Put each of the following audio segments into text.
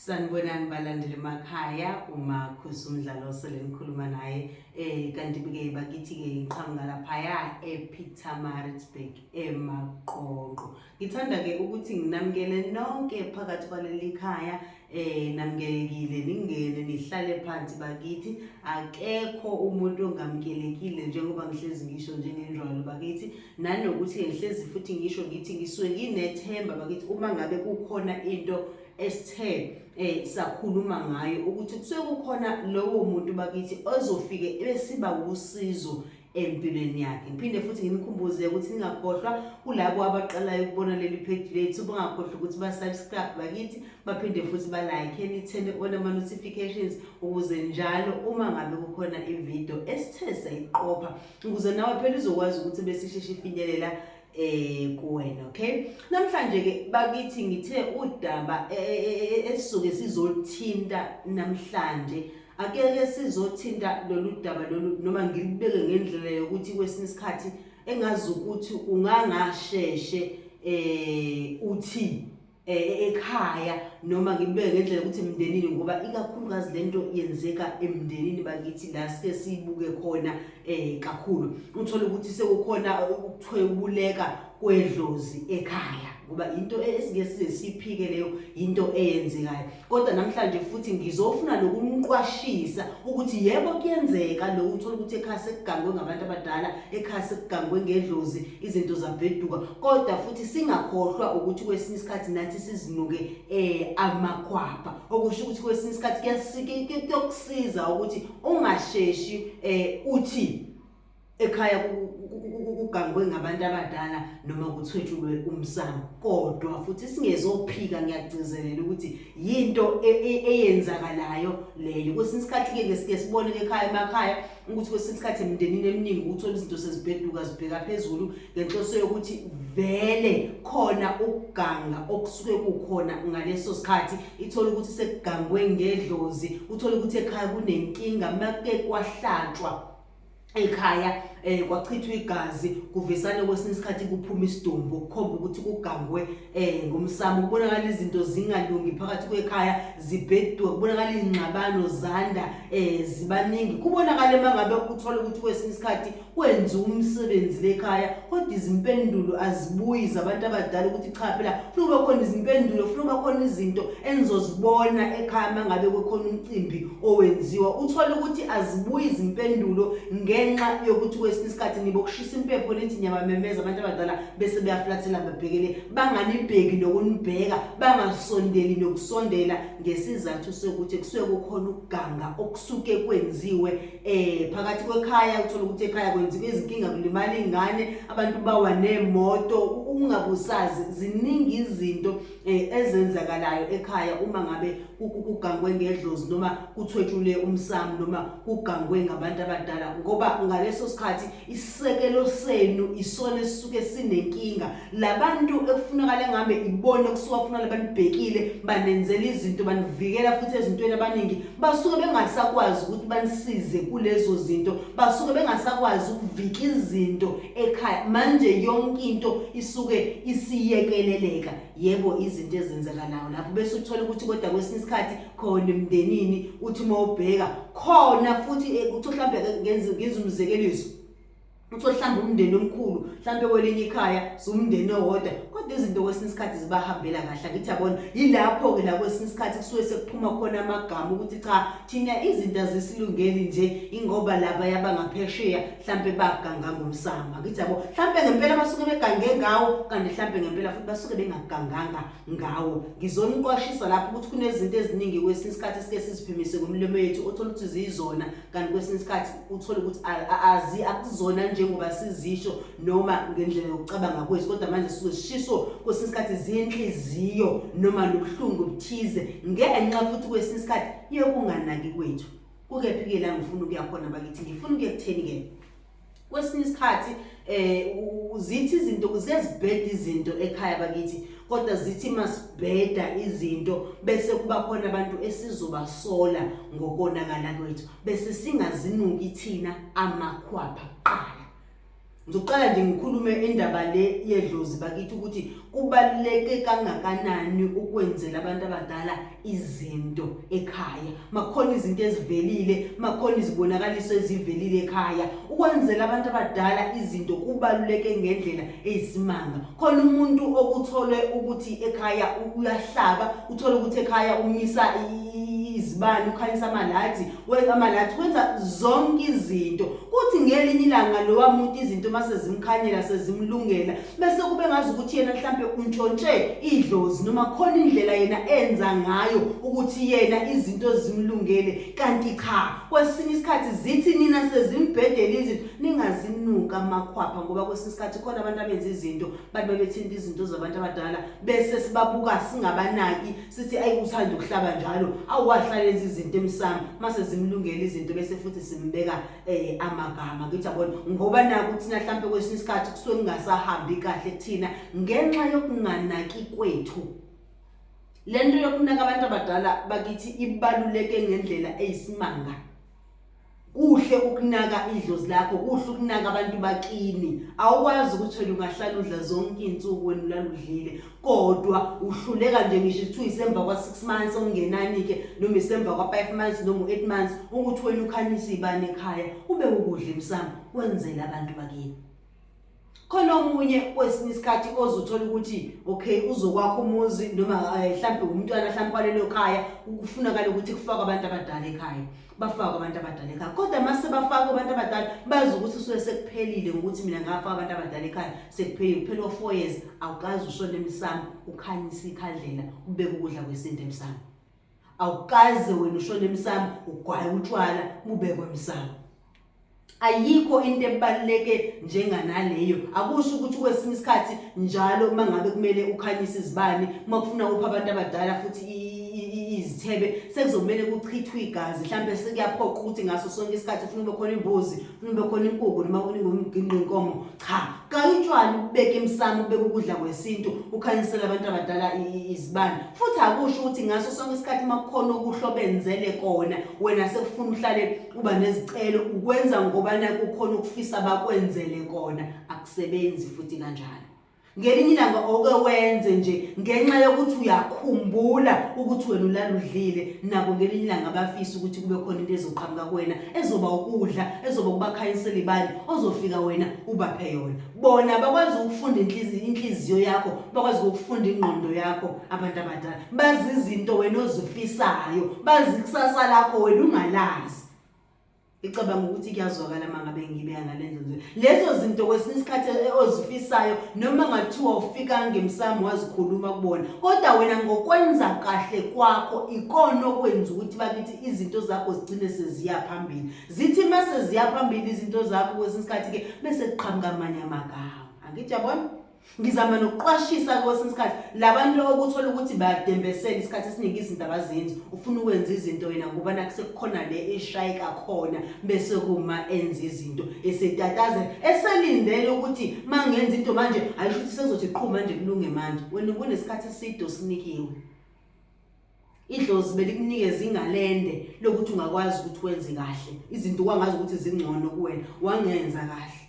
Sanibonani balandeli emakhaya uma khusa umdlalo osele nikhuluma naye kanti ke bakithi ke ngiqhamuka laphaya ePietermaritzburg eMaqonqo. Ngithanda ke ukuthi nginamukele nonke phakathi kwaleli khaya namukelekile ningene nihlale phansi bakithi akekho umuntu ongamukelekile njengoba ngihlezi ngisho njengenjwalo bakithi nanokuthi ngihlezi futhi ngisho ngithi ngisuke nginethemba bakithi uma ngabe kukhona into esithe sakhuluma ngayo ukuthi kusuke kukhona lowo muntu bakithi ozofike ebesiba usizo empilweni yakhe. Ngiphinde futhi nginikhumbuze ukuthi ningakhohlwa kulabo abaqalayo ukubona leli page lethu bangakhohlwa ukuthi ba-subscribe bakithi baphinde futhi ba-like nithene on ama-notifications ukuze njalo uma ngabe kukhona ividiyo esithe sayiqopha ukuze nawe phela uzokwazi ukuthi besisheshe ifinyelela kuwena. Okay, namhlanje ke bakithi ngithe udaba esisuke sizolithinta namhlanje akeke sizothinta lolu daba lolu noma ngilibeke ngendlela yokuthi kwesinye isikhathi engazi ukuthi ungangasheshe uthi ekhaya noma ngibeke ngendlela ukuthi emndenini ngoba ikakhulukazi lento yenzeka emndenini bakithi la sike siyibuke khona kakhulu uthole ukuthi sekukhona ukuthwebuleka kwedlozi ekhaya ngoba into esike size siphike leyo into eyenzekayo. Kodwa namhlanje futhi ngizofuna nokumqwashisa ukuthi yebo kuyenzeka lokhu uthola ukuthi ekhaya sekugangwe ngabantu abadala, ekhaya sekugangwe ngedlozi, izinto zabheduka. Kodwa futhi singakhohlwa ukuthi kwesinye isikhathi nathi sizinuke amakhwapha. Okusho ukuthi kwesinye isikhathi kuyokusiza ukuthi ungasheshi uthi ekhaya kugangwe ngabantu abadala noma kuthwetshulwe umsamo. Kodwa futhi singezophika, ngiyagcizelela ukuthi yinto eyenzakalayo leyo. Kwesinye isikhathi ke sike sibone ekhaya emakhaya ukuthi kwesinye isikhathi emndenini eminingi uthola izinto sezibheduka zibheka phezulu ngenhloso yokuthi vele khona ukuganga okusuke kukhona ngaleso sikhathi. Ithola ukuthi sekugangwe ngedlozi, uthola ukuthi ekhaya kunenkinga make kwahlatshwa ekhaya kwachithwa igazi kuvesane kwesinye isikhathi kuphuma isidumbu kukhomba ukuthi kugangwe ngomsamo. Kubonakala izinto zingalungi phakathi kwekhaya zibheduka, kubonakala izingxabano zanda zibaningi. Kubonakala mangabe uthola ukuthi kwesinye isikhathi kwenziwa umsebenzi lekhaya kodwa izimpendulo azibuyi zabantu abadala ukuthi cha phela funa kube khona izimpendulo, funa kube khona izinto enizozibona ekhaya mangabe kukhona umcimbi owenziwa. Uthole ukuthi azibuyi izimpendulo ngenxa yokuthi kwesinye isikhathi nibokushisa impepho nithi niyabamemeza abantu abadala bese beyaflathela babhekele banganibheki nokunibheka bangasondeli nokusondela ngesizathu sokuthi kusuke kukhona ukuganga okusuke kwenziwe phakathi kwekhaya. Uthola ukuthi ekhaya kwenziwa izinkinga, kulimala ingane, abantu bawa nemoto, ungabusazi. Ziningi izinto ezenzakalayo ekhaya uma ngabe kugangwe ngedlozi noma kuthwetshule umsamo noma kugangwe ngabantu abadala, ngoba ngaleso sikhathi isisekelo senu isona esisuke sinenkinga. Labantu ekufunakala ngabe ibona kusuka kufunakala banibhekile, banenzela izinto, banivikela futhi ezintweni abaningi basuke bengasakwazi ukuthi banisize kulezo zinto, basuke bengasakwazi ukuvika izinto ekhaya. Manje yonke into isuke isiyekeleleka. Yebo, izinto ezenzakalayo lapho bese uthola ukuthi kodwa kwesinye isikhathi khona emndenini uthi uma ubheka khona futhi uthi mhlambe ngenza umzekeliso, uthi mhlambe umndeni omkhulu mhlambe kwelinye ikhaya siwumndeni owodwa, kodwa izinto kwesinye isikhathi zibahambela kahle. Angithi yabona, yilapho-ke la kwesinye isikhathi kusuke sekuphuma khona amagama ukuthi cha thina izinto azisilungeli nje ingoba laba yabangaphesheya mhlambe baganga ngomsamo. Angithi yabo, mhlambe ngempela basuke begange ngawo, kanti mhlambe ngempela futhi basuke bengaganganga ngawo. Ngizoniqwashisa lapho ukuthi kunezinto eziningi kwesinye isikhathi esike siziphimise ngomlomo yethu othola ukuthi ziyizona, kanti kwesinye isikhathi uthole ukuthi azi akuzona njengoba sizisho noma ngendlela yokucabanga kwethu, kodwa manje sisuke sishiso kwesinye isikhathi zinhliziyo noma nobuhlungu obuthize ngenxa futhi kwesinye isikhathi yokunganaki kwethu. Kukephi-ke la ngifuna ukuya khona bakithi? Ngifuna ukuya ekutheni-ke kwesinye isikhathi zithi izinto ziyazibheda izinto ekhaya bakithi, kodwa zithi masibheda izinto bese kuba khona abantu esizobasola ngokonakala kwethu, bese singazinuki thina amakhwapha kuqala. Ngizoqala nje ngikhulume indaba le yedlozi bakithi ukuthi kubaluleke kangakanani ukwenzela abantu abadala izinto ekhaya. Makukhona izinto ezivelile, makukhona izibonakaliso ezivelile ekhaya. Ukwenzela abantu abadala izinto kubaluleke ngendlela eyisimanga. Khona umuntu okuthole ukuthi ekhaya uyahlaba, uthole ukuthi ekhaya umisa izibani, ukhanyisa amalathi, wenza amalathi, wenza zonke izinto. Kuthi ngelinye ilanga lowa muntu izinto mase zimkhanyela sezimlungela bese kube ngazi ukuthi yena mhlampe untshontshe idlozi noma khona indlela yena enza ngayo ukuthi yena izinto zimlungele kanti cha kwesinye isikhathi zithi nina sezimbhedela izinto ningazinuka amakhwapha ngoba kwesinye isikhathi khona abantu abenza izinto bathi bebethinta izinto zabantu abadala bese sibabuka singabanaki sithi ayi uthanda ukuhlaba njalo awuwahlala enza izinto emsamo mase zimlungela izinto bese futhi simbeka eh amagama ngithi yabona ngoba naku thina mhlampe kwesinye isikhathi kusuke kungasahambi kahle kuthina ngenxa yokunganaki kwethu lento yokunaka abantu abadala bakithi ibaluleke ngendlela eyisimanga Kuhle ukunaka idlozi lakho, kuhle ukunaka abantu bakini. Awukwazi ukuthi wena ungahlala udla zonke iy'nsuku wena ulala udlile, kodwa uhluleka nje ngisho kuthiwa isemva kwa-six months okungenani-ke noma isemva kwa-five months noma u-eight months ukuthi wena ukhanyise iy'bani ekhaya, ubeke ukudla emsamo, wenzele abantu bakini. Khona omunye kwesinye isikhathi ozothola ukuthi okay uzokwakha umuzi noma eh, mhlampe umntwana mhlampe kwalelo khaya kufunakala ukuthi kufakwe abantu abadala ekhaya bafakwe abantu abadala ekhaya kodwa uma sebafakwe abantu abadala bazi ukuthi suke sekuphelile ngokuthi mina ngafaka abantu abadala ekhaya sekuphelile kuphela o-four years awukaze ushone emsamo ukhanyise ikhandlela ubeke ukudla kwesintu emsamo awukaze wena ushone emsamo ugwaye utshwala bubekwe emsamo Ayikho into ebaluleke njenganaleyo. Akusho ukuthi kwesinye isikhathi njalo uma ngabe kumele ukhanyise izibani, uma kufuna upha abantu abadala futhi izithebe, sekuzomele kuchithwe igazi. Mhlampe sekuyaphoqa ukuthi ngaso sonke isikhathi ufuna ube khona imbuzi, ufuna ube khona inkukhu noma ungumginqi inkomo. Cha, gaya utshwala ubeke emsamo, ubeke ukudla kwesintu, ukhanyisele abantu abadala izibani. Futhi akusho ukuthi ngaso sonke isikhathi uma kukhona okuhle obenzele kona, wena sekufuna uhlale uba nezicelo ukwenza ngoba nakukhona ukufisa bakwenzele kona akusebenzi futhi kanjalo ngelinye ilanga oke wenze nje ngenxa yokuthi uyakhumbula ukuthi wena ulaludlile nabo ngelinye ilanga bafisa ukuthi kube khona into ezoqhamuka kuwena ezoba ukudla ezoba ukubakhanyisela ibani ozofika wena ubaphe yona bona bakwazi ukufunda inhliziyo yakho bakwazi ukufunda ingqondo yakho abantu abadala bazi izinto wena ozifisayo bazi ikusasa lakho wena ungalazi icabanga ukuthi kuyazwakala uma ngabe ngibeka ngale ndlela lezo zinto kwesinye isikhathi ozifisayo noma ngathiwa ufika ngemsamo wazikhuluma kubona kodwa wena ngokwenza kahle kwakho ikona okwenza ukuthi bakithi izinto zakho zigcine seziya phambili zithi mase ziya phambili izinto zakho kwesinye isikhathi-ke bese kuqhamuka amanye amagama angithi yabona ngizama nokuqwashisa kwesinye isikhathi labantu okuthola ukuthi bayadembesela isikhathi esiningi izinto abazenzi ufuna ukwenza izinto yena ngoba nakusekukhona le eshayeka khona bese kuma enza izinto esetatazela eselindele ukuthi mangenza into manje ayisho ukuthi sekuzothi qhu manje kulunge manje wena kunesikhathi eside osinikiwe idlozi belikunikeza ingalende lokuthi ungakwazi ukuthi wenze kahle izinto kwangazi ukuthi zingcono kuwena wangenza kahle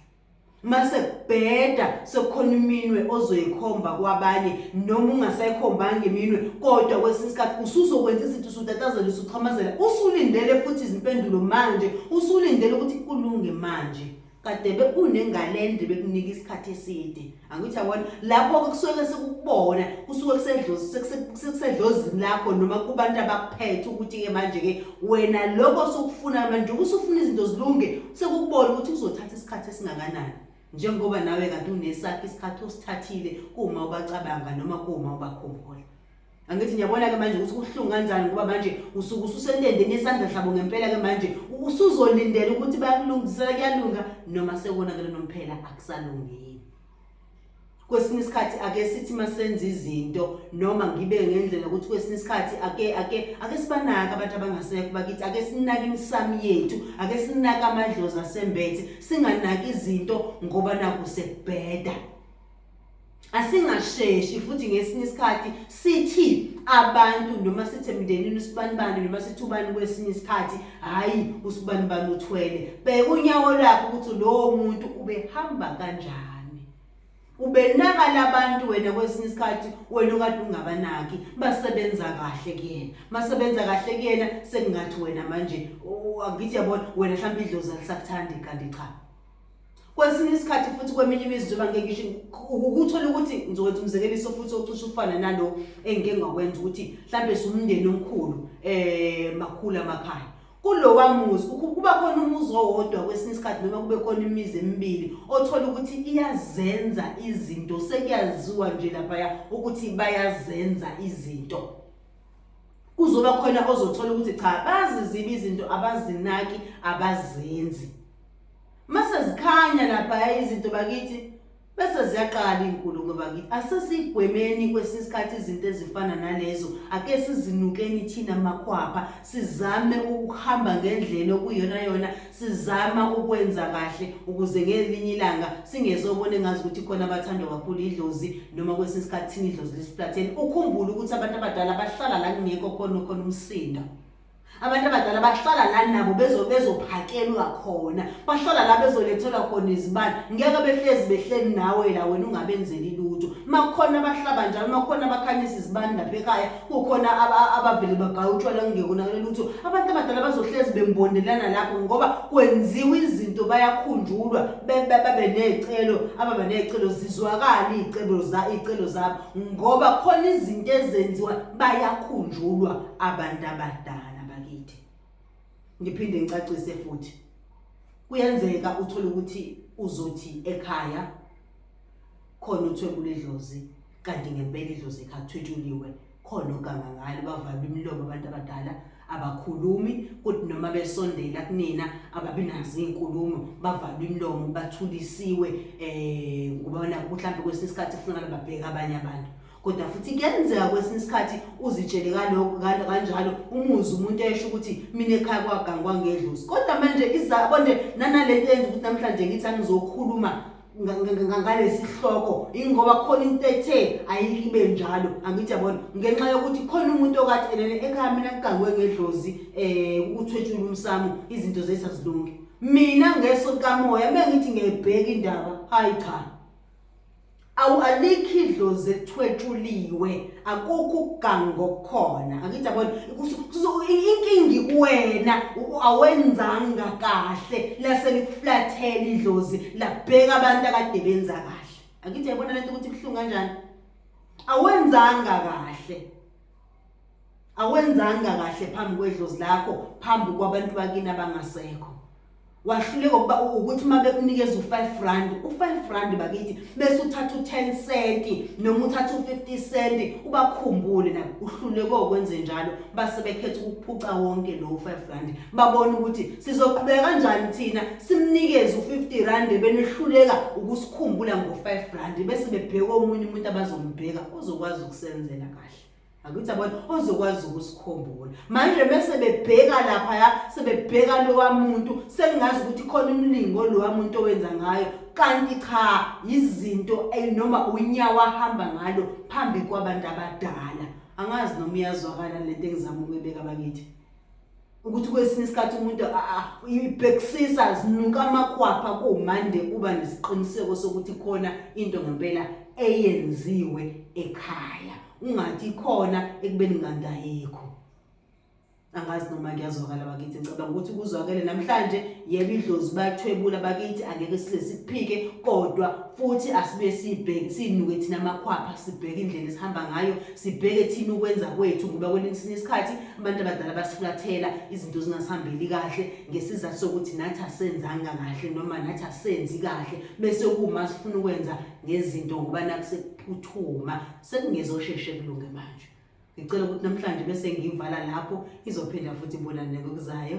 mase kubheda sekukhona iminwe ozoyikhomba kwabanye noma ungasayikhombanga iminwe kodwa kwesinye isikhathi usuzokwenza izinto usutatazela usuxhamazela usulindele futhi izimpendulo manje usulindele ukuthi kulunge manje kade bekunengalende bekunika isikhathi eside angithi yabona lapho kusuke sekukubona kusuke kusedlozi sekusedlozini lakho noma kubantu abakuphethe ukuthi-ke manje-ke wena lokho osukufuna manje usufuna izinto zilunge sekukubona ukuthi kuzothatha isikhathi esingakanani njengoba nawe kade unesakho isikhathi osithathile kuma ubacabanga noma kuma ubakhumbula angithi ngiyabona-ke manje ukuthi kubuhlungu kanjani ngoba manje usuke ususentendeni yesandla hlabo ngempela-ke manje usuzolindela ukuthi bayakulungisela kuyalunga noma sekonakele nomphela akusalungile kwesinye isikhathi ake sithi masenza izinto noma ngibe ngendlela ukuthi kwesinye isikhathi ake ake ake sibanake abantu abangasekho bakithi ake sinake imisamo yethu ake sinake amadlozi asembethe singanaki izinto ngoba naku sekubheda. Asingasheshi futhi ngesinye isikhathi sithi abantu noma sithi emndenini usibanibani noma sithi ubani kwesinye isikhathi hhayi usibanibani uthwele. Bheka unyawo lwakhe ukuthi lowo muntu ubehamba kanjani. Ubenaka labantu wena kwesinye isikhathi wena okade ungabanaki basebenza kahle kuyena. Masebenza kahle kuyena sekungathi wena manje angithi yabona wena mhlawumbe idlozi alisakuthandi kanti cha. Kwesinye isikhathi futhi kweminye imizi njengoba ngeke ngisho ukuthola ukuthi ngizokwenza umzekeliso futhi ocishe ufana nalo engike ngakwenza ukuthi mhlawumbe siwumndeni omkhulu makhulu amakhaya. Kulowa muzi kuba khona umuzi owodwa kwesinye isikhathi noma kube khona imizi emibili othola ukuthi iyazenza izinto sekuyaziwa nje laphaya ukuthi bayazenza izinto. Kuzoba khona ozothola ukuthi cha bazizibi izinto abazinaki abazenzi. Mase zikhanya lapha izinto bakithi bese ziyaqala iy'nkulumo bakithi. Asesigwemeni kwesinye isikhathi izinto ezifana nalezo, ake sizinukeni thina makhwapha, sizame ukuhamba ngendlela okuyiyona yona, sizama ukwenza kahle ukuze ngelinye ilanga singezobona engazi ukuthi khona abathandwa kakhulu idlozi noma kwesinye isikhathi thina idlozi lisiflathele. Ukhumbule ukuthi abantu abadala bahlala la kungekho khona khona umsindo. Abantu abadala bahlala la nabo bezophakelwa khona, bahlala la bezolethelwa khona izibani. Ngeke behlezi behleli nawe la wena ungabenzeli lutho. Makukhona abahlaba njalo, makukhona abakhanyisa izibani lapha ekhaya, kukhona abavele bagaya utshwala kungekonakele lutho. Abantu abadala bazohlezi bembondelana lapho ngoba kwenziwa izinto bayakhunjulwa babe ney'celo, ababa ney'celo zizwakale iy'celo iy'celo zabo ngoba khona izinto ezenziwa bayakhunjulwa abantu abadala bakithi. Ngiphinde ngicacise futhi, kuyenzeka uthole ukuthi uzothi ekhaya khona uthwebula idlozi kanti ngempela idlozi ekhaya kuthwetshuliwe khona oganga ngalo bavalwe imilomo abantu abadala abakhulumi kuthi noma besondela kunina ababi nazo iy'nkulumo bavalwe imilomo bathulisiwe um ngoba nakho mhlawumbe kwesinye isikhathi kufunakala babheke abanye abantu. Kodwa futhi kuyenzeka kwesinye isikhathi uzitshele kalokho kanjalo umuzi umuntu esho ukuthi mina ekhaya kwagangwa ngedlozi. Kodwa manje izabo nje nanalento eyenza ukuthi namhlanje ngithi angizokhuluma ngalesi sihloko ingoba khona into ethe ayike ibe njalo angithi yabona ngenxa yokuthi khona umuntu okade elele ekhaya mina kugangwe ngedlozi ukuthwetshula umsamo izinto zethu azilungi. Mina ngeso likamoya mengithi ngiyayibheka indaba hayi cha. Awu alikho idlozi elithwetshuliwe, akukho ukuganga okukhona. Angithi yabona inkinga ikuwena awenzanga kahle lase likuflathela idlozi labheka abantu akade benza kahle. Angithi yabona lento ukuthi ibuhlungu kanjani? Awenzanga kahle. Awenzanga kahle phambi kwedlozi lakho, phambi kwabantu bakini abangasekho. Wahluleka ukuba ukuthi uma bekunikeza u-5 rand, u-5 rand bakithi bese uthatha u-10 cent noma uthatha u-50 cent ubakhumbule nabo uhluleke ukwenze njalo base bekhetha ukuphuca wonke lowo 5 rand. Babona ukuthi sizoqhubeka kanjani thina simnikeze u-50 rand benihluleka ukusikhumbula ngo-5 rand bese bebheka omunye umuntu abazombheka ozokwazi ukusenzela kahle. Akuthi yabona ozokwazi ukusikhumbula. Manje mese bebheka lapha ya sebebheka lowa muntu sengazi ukuthi khona umlingo lowa muntu owenza ngayo kanti cha izinto noma unyawo ahamba ngalo phambi kwabantu abadala. Angazi noma iyazwakala lento engizama ukuyibeka bakithi. Ukuthi kwesinye isikhathi umuntu ibhekisisa zinuka amakhwapha kuwumande uba nesiqiniseko sokuthi khona into ngempela eyenziwe ekhaya. Ungathi ikhona ekubeni kanti ayikho. Angazi noma kuyazwakala bakithi, ngicabanga ukuthi kuzwakele namhlanje. Yebo idlozi bayathwebula bakithi, angeke size sikuphike, kodwa futhi asibuye sibheke sinuke thina amakhwapha, sibheke indlela esihamba ngayo, sibheke thina ukwenza kwethu, ngoba kwelinye isikhathi abantu abadala basifulathela izinto zingasihambeli kahle ngesizathu sokuthi nathi asenzanga kahle noma nathi asenzi kahle, bese kuma sifuna ukwenza ngezinto ngoba naku sekuphuthuma sekungezosheshe kulunge manje. Ngicela ukuthi namhlanje bese ngivala lapho, izophinda futhi ibonane ngokuzayo.